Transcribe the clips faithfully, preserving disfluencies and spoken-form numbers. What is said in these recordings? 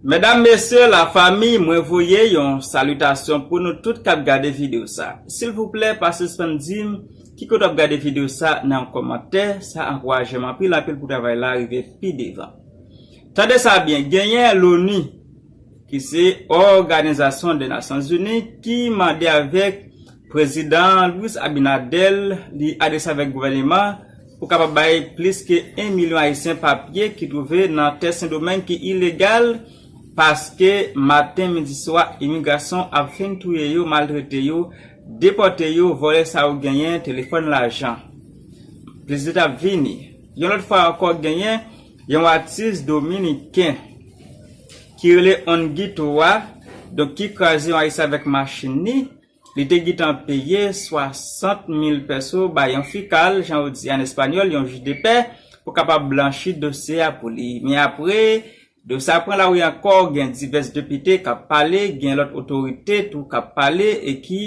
Medam, mesye, lafanmi, mwen voye yon salitasyon pou nou tout k ap gade videyo sa. Silvouplè, pa sispann di m ki kote w ap gade videyo sa nan yon kòmantè. Sa ankouraje m anpil, anpil pou travay la rive pi devan. Tande sa byen, genyen l'ONU, ki se Òganizasyon de Nasyonzini, ki mande avèk Prezidan Luis Abinader, li adrese avèk gouvèneman pou kapab bay plis ke en milyon Ayisyen papye ki twouve nan tè Sendomeng ki ilegal, paske maten, midi, swa, imigrasyon ap fin touye yo, maltrete yo, depòte yo, vòlè sa yo genyen, telefòn, lajan. Plis deta ap vini. Yon lòt fwa ankò, genyen yon atis dominiken ki rele Onguito a, donk ki kraze yon Ayisyen avèk machin ni, li te gentan peye swasant mil peso bay yon fikal, jan yo di an espanyòl, yon jij de pè, pou kapab blanchi dosye a pou li. Men apre, dosye a pran lari ankò, gen divès depite k ap pale, gen lòt otorite tou k ap pale e ki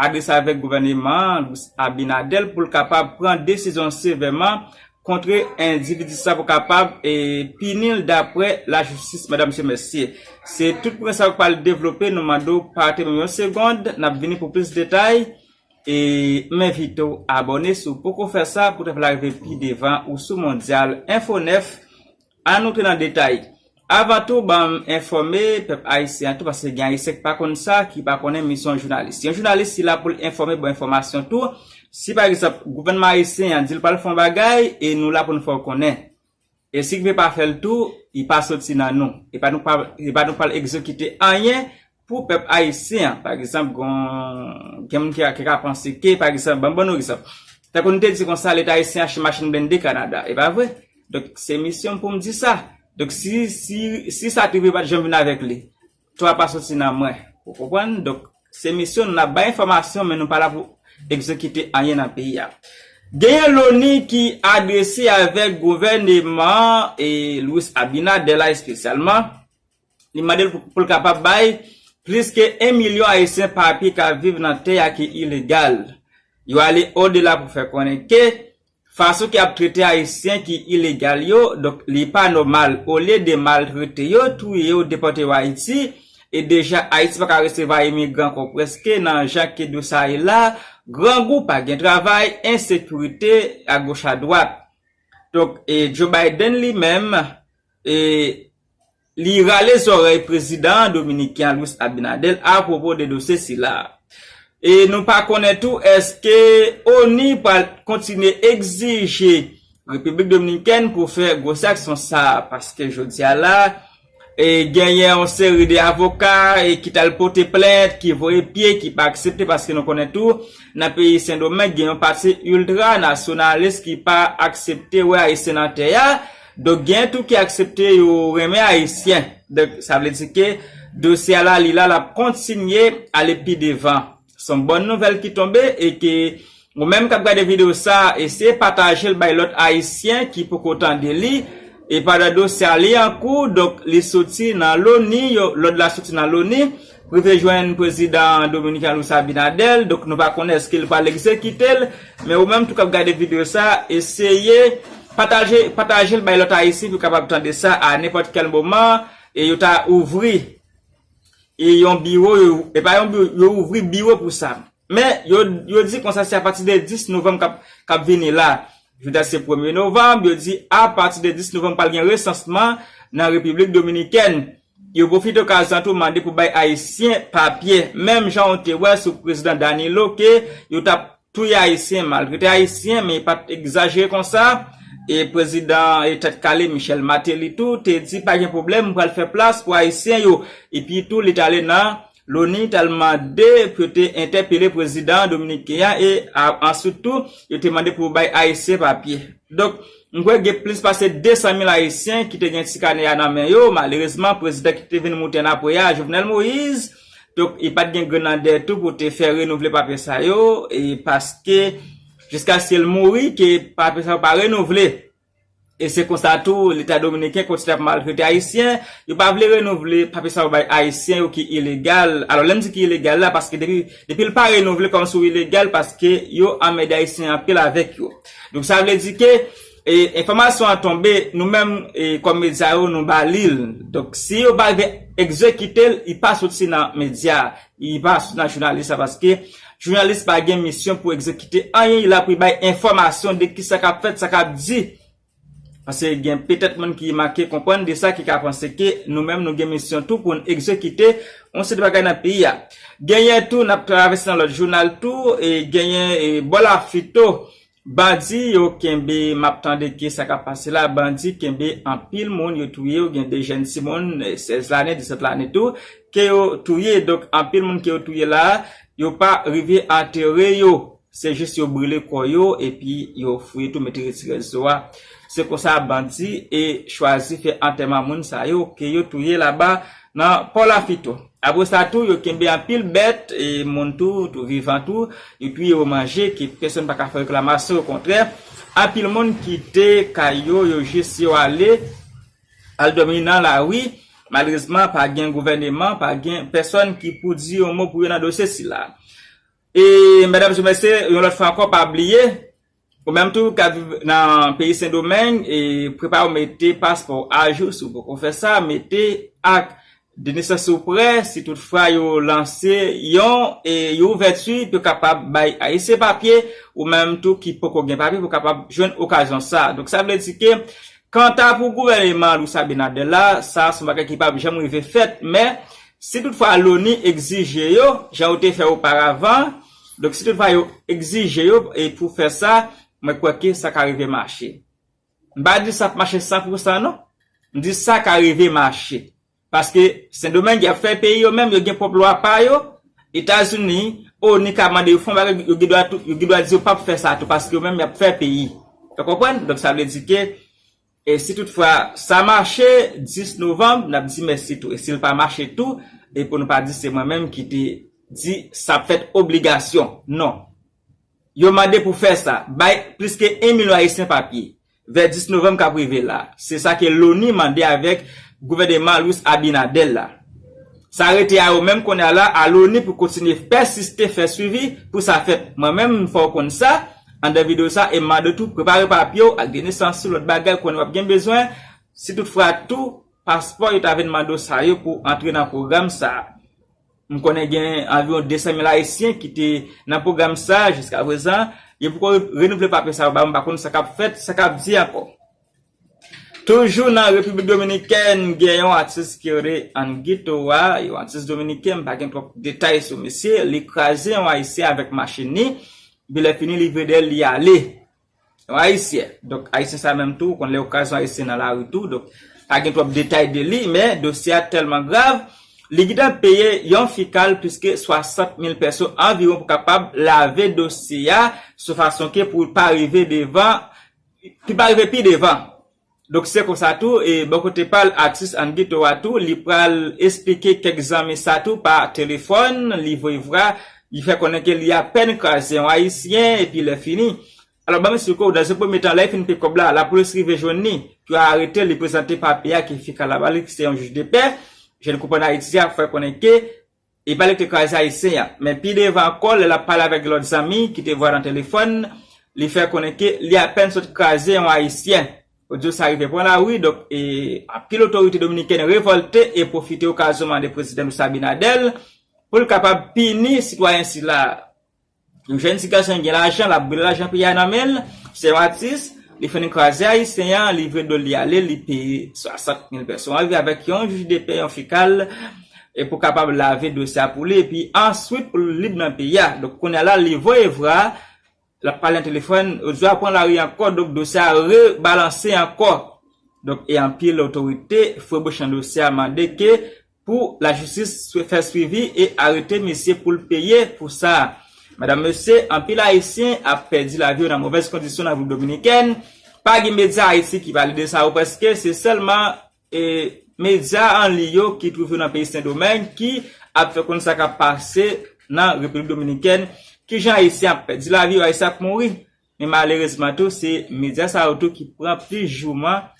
adrese avèk gouvèneman an, Luis Abinader, pou l kapab pran desizyon sevèman kont endividi sa pou kapab e pini l daprè lajistis, medam, mesye, mesye. Se tout pwen sa k pral devlope, nou mande w pa rete menm yon segond, n ap vini pou plis detay. E m envite w abòne si w poko fè sa pou travay la rive pi devan ou sou Mondyal Enfo nèf. Ann antre nan detay. Avan tou, ban m enfòme pèp ayisyen an tou, paske gen Ayisyen ki pa konn sa, ki pa konnen misyon jounalis. Yon jounalis, li la pou l enfòme, ban enfòmasyon tou. Si, pa egzanp, gouvènman ayisyen an di l pral fè yon bagay, e nou la pou n fè w konnen. E si l rive pa fè l tou, li pa soti nan nou. E pa nou pa, e pa nou pral egzekite anyen pou pèp ayisyen an. Pa egzanp, gon, gen moun ki, ki ka panse ke, pa egzanp, ban m ban nou egzanp. Tankou nou te di konsa, Leta ayisyen achte machin blende Kanada. E pa vre? Donk, se misyon m pou m di sa. Donk, si, si, si sa te rive, pa t janm vin avèk li. Twa pa soti nan mwen. Ou konprann? Donk, se misyon nou, n ap bay enfòmasyon, men nou pa la pou egzekite anyen nan peyi a. Genyen l'ONU ki adrese avèk gouvèneman e Luis Abinader la espesyalman. Li mande l pou, pou l kapab bay plis ke en milyon Ayisyen papye k ap viv nan tè a ki ilegal. Yo ale odela pou fè konnen ke fason ke y ap trete Ayisyen ki ilegal yo, donk, li pa nòmal. Olye de maltrete yo, touye yo, depòte yo Ayiti, e deja Ayiti pa ka resevwa imigran ankò prèske nan jan ke dosye a ye la, grangou, pa gen travay, ensekirite agoch adwat. Donk, e Joe Biden li menm, e li rale zòrèy prezidan dominiken an Luis Abinader apwopo de dosye sila. E nou pa konnen tou èske ONU pral kontinye egzije Repiblik Dominikèn pou fè gwosè aksyon sa a, paske jodi a la, e genyen yon seri de avoka e ki t al pote plent, ki voye pye, ki pa aksepte, paske nou konnen tou, nan peyi Sendomeng, gen yon pati iltra nasyonalis ki pa aksepte wè Ayisyen nan tè a. Donk, gen tou ki aksepte yo renmen Ayisyen. Donk, sa vle di ke dosye a la, li la, l ap kontinye ale pi devan. Se yon bòn nouvèl ki tonbe e ke ou menm k ap gade videyo sa a, eseye pataje l bay lòt Ayisyen ki poko tande li. E pandan dosye a li an kou, donk, li soti nan l'ONU, yo, lòd la soti nan l'ONU, pou rive jwenn prezidan dominiken Luis Abinader, donk nou pa konnen èske l pral egzekite l, men ou menm tou k ap gade videyo sa, eseye pataje, pataje l bay lòt Ayisyen pou kapab tande sa a nenpòt kèl moman, e yo ta ouvri, e yon biwo, yo, e pa yon biwo, yo ouvri biwo pou sa. Men, yo, yo di konsa se apati de dis novanm k ap, k ap vini la. Jodi a se premye novanm, yo di apati de dis novanm pral gen resansman nan Repiblik Dominikèn. Yo pwofite okazyon an tou mande pou bay Ayisyen papye. Menm jan w te wè sou prezidan Danilo ke yo t ap touye Ayisyen, maltrete Ayisyen, men pa t egzajere konsa. E prezidan e tèt kale Michel Martelly tou te di pa gen pwoblèm, m pral fè plas pou Ayisyen yo. Epi tou, li t ale nan l'ONU t al mande pou yo te entèpele prezidan dominiken an e a, answit tou, yo te mande pou yo bay Ayisyen papye. Donk, m kwè gen plis pase de san mil Ayisyen ki te gen ti kanè a nan men yo. Malerezman, prezidan ki te vin moute annapre a, Jovenel Moïse, donk, li pa t gen grenn nan dèyè tou pou te fè renouvle papye sa yo, e paske jiskaske l mouri, ke papye sa yo pa renouvle. E se konsa tou, Leta dominiken kontinye ap maltrete Ayisyen. Yo pa vle renouvle papye sa yo bay Ayisyen yo ki ilegal. Alò, lè m di ki ilegal la, paske depi, depi l pa renouvle, kòmsi w ilegal, paske yo anmède Ayisyen anpil avèk yo. Donk, sa vle di ke E enfòmasyon an tonbe, nou menm, e, kòm medya yo, nou ba li l. Donk, si yo pa rive egzekite l, li pa soti nan medya, li pa soti nan jounalis la, paske jounalis pa gen misyon pou egzekite anyen, li la pou li bay enfòmasyon de ki sa k ap fèt, sa k ap di. Paske gen petèt moun ki manke konprann de sa, ki ka panse ke nou menm nou gen misyon tou pou n egzekite yon seri de bagay nan peyi a. Genyen tou, n ap travèse nan lòt jounal tou, e genyen, e, bò Lafito, bandi yo kenbe, m ap tande ke sa k ap pase la, bandi kenbe anpil moun, yo touye yo, gen de jèn timoun, e, sèz lane, disèt lane tou, ke yo touye. Donk, anpil moun ke yo touye la, yo pa rive antere yo. Se jis yo brile kò yo, epi yo fouye tou, mete retire zo a. Se konsa bandi e chwazi fè antèman moun sa yo ke yo touye laba nan Pò Lafito. Apre sa tou, yo kenbe anpil bèt, e moun tou, tou vivan tou, yo touye yo manje, ke pèsonn pa ka fè reklamasyon, okontrè, anpil moun kite kay yo, yo jis yo ale, al dòmi nan lari. Malerezman, pa gen gouvèneman, pa gen pèsonn ki pou di yon mo pou yo nan dosye sila. E, medam e mesye, yon lòt fwa ankò, pa bliye, ou menm tou k ap viv nan peyi Sendomeng, e, prepare w mete paspò w ajou, si w poko fè sa, mete ak de nesans ou prè, si toutfwa yo lanse yon, e, yon ouvèti pou yo kapab bay Ayisyen papye, ou menm tou ki poko gen papye, pou kapab jwenn okazyon sa. Donk, sa vle di ke, kanta pou gouvèneman Luis Abinader la, sa se yon bagay ki p ap janm rive fèt, men si toutfwa loni egzije yo, jan yo te fè oparavan, donk si toutfwa yo egzije yo, e pou fè sa, mwen kwè ke sa ka rive mache. M pa di sa ap mache san pou san non. M di sa ka rive mache. Paske Sendomeng y ap fè peyi yo menm, yo gen pwòp lwa pa yo. Etazini, ONU ka mande yo fè yon bagay, yo gen dwa tou, yo gen dwa di yo p ap fè sa tou, paske yo menm y ap fè peyi. Ou konprann? Donk sa vle di ke, e si toutfwa sa mache, dis novanm, n ap di mèsi tou. E si l pa mache tou, e pou nou pa di se mwen menm ki te di sa ap fèt obligasyon. Non. Yo mande pou fè sa, bay plis ke yon milyon Ayisyen papye. Vè dis novanm k ap rive la. Se sa ke loni mande avèk gouvèneman Luis Abinader la. Sa rete a yo menm kounye a la, a loni pou kontinye pèsiste fè swivi pou sa fèt. Mwen menm, m fè w konn sa, anndan videyo sa, e m mande w tou, prepare papye w ak de nesans ou, lòt bagay konnen w ap gen bezwen. Si toutfwa tou, paspò yo ta vin mande w sa yo pou antre nan pwogram sa. M konnen gen anviwon de san mil Ayisyen ki te nan pwogram sa a jiska prezan. Yo poko renouvle papye sa yo ba yo, m pa konn sa k ap fèt, sa k ap di ankò. Toujou nan Repiblik Dominikèn, gen yon atis ki rele Anguito a, yon atis dominiken, m pa gen twòp detay sou misye, li kraze yon Ayisyen avèk machin li, epi lè fini, li vide l, li ale. Yon Ayisyen. Donk, Ayisyen sa menm tou, ou konn lè yo kraze yon Ayisyen nan lari tou. Donk, pa gen twòp detay de li, men dosye a tèlman grav, li gentan peye yon fikal plis ke swasant mil pèso anviwon pou kapab lave dosye a, sou fason ke pou l pa rive devan, pou l pa rive pi devan. Donk, se konsa tou, e bò kote pa l, atis Anguito a tou, li pral esplike kèk zanmi sa tou pa telefòn, li voye vwa, li fè konnen ke li apèn kraze yon Ayisyen, epi lè fini, Alò, ban m esplike w, nan yon premye tan, lè l fin peye kòb la, lapolis rive jwenn li, pou yo arete l, li prezante papye a ke fikal la ba li, ki se yon jij de pè, jèn konprann Ayiti a, fè konnen ke e pa li ki te kraze Ayisyen an. Men pi devan ankò, lè l ap pale avèk lòt zanmi ki te vwa nan telefòn, li fè konnen ke li apèn sot kraze yon Ayisyen. Odyo sa rive pran lari, donk, e, anpil otorite dominikèn revòlte e pwofite okazyon mande prezidan Luis Abinader pou l kapab pini sitwayen sila. Yon jèn ti gason gen lajan, l ap boule lajan peyi a nan men l, se yon atis, li fin kraze Ayisyen an, li vire do l, li ale, li peye swasant mil pèso anvi avèk yon jij de pè, yon fikal, e pou kapab lave dosye a pou li, epi answit pou l lib nan peyi a. Donk, kounye a la, li voye vwa, l ap pale nan telefòn, odyo a pran lari ankò, donk dosye a rebalanse ankò. Donk, e anpil otorite, fwebouch nan dosye a, mande ke pou lajistis swi-, fè swivi e arete misye pou l peye pou sa. Medam, mesye, anpil Ayisyen ap pèdi lavi yo nan movèz kondisyon nan Repiblik Dominikèn. Pa gen medya Ayiti ki pale de sa yo prèske, se sèlman, e, medya an liy yo ki twouve yo nan peyi Sendomeng ki ap fè konn sa k ap pase nan Repiblik Dominikèn, kijan Ayisyen ap pèdi lavi yo, Ayisyen ap mouri. Men malerezman tou, se medya sa yo tou ki pran plis jouman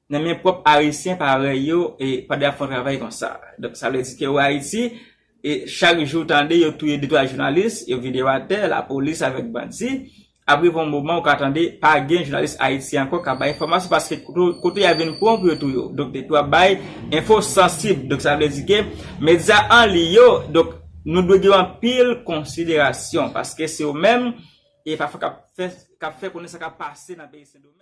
nan men pwòp Ayisyen parèy yo, e pandan y ap fè yon travay konsa. Donk, sa vle di ke w Ayiti, e chak jou w tande yo touye de twa jounalis, yo vide yo atè, lapolis avèk bandi, ap rive yon moman ou ka tande pa gen jounalis ayisyen ankò k ap bay enfòmasyon, paske kote, kote y a vin pran pou yo touye yo. Donk, depi w ap bay enfo sansib. Donk, sa vle di ke medya an liy yo, donk, nou dwe gen anpil konsiderasyon, paske se yo menm, e pafwa k ap fè, k ap fè konnen sa k ap pase nan peyi Sendomeng.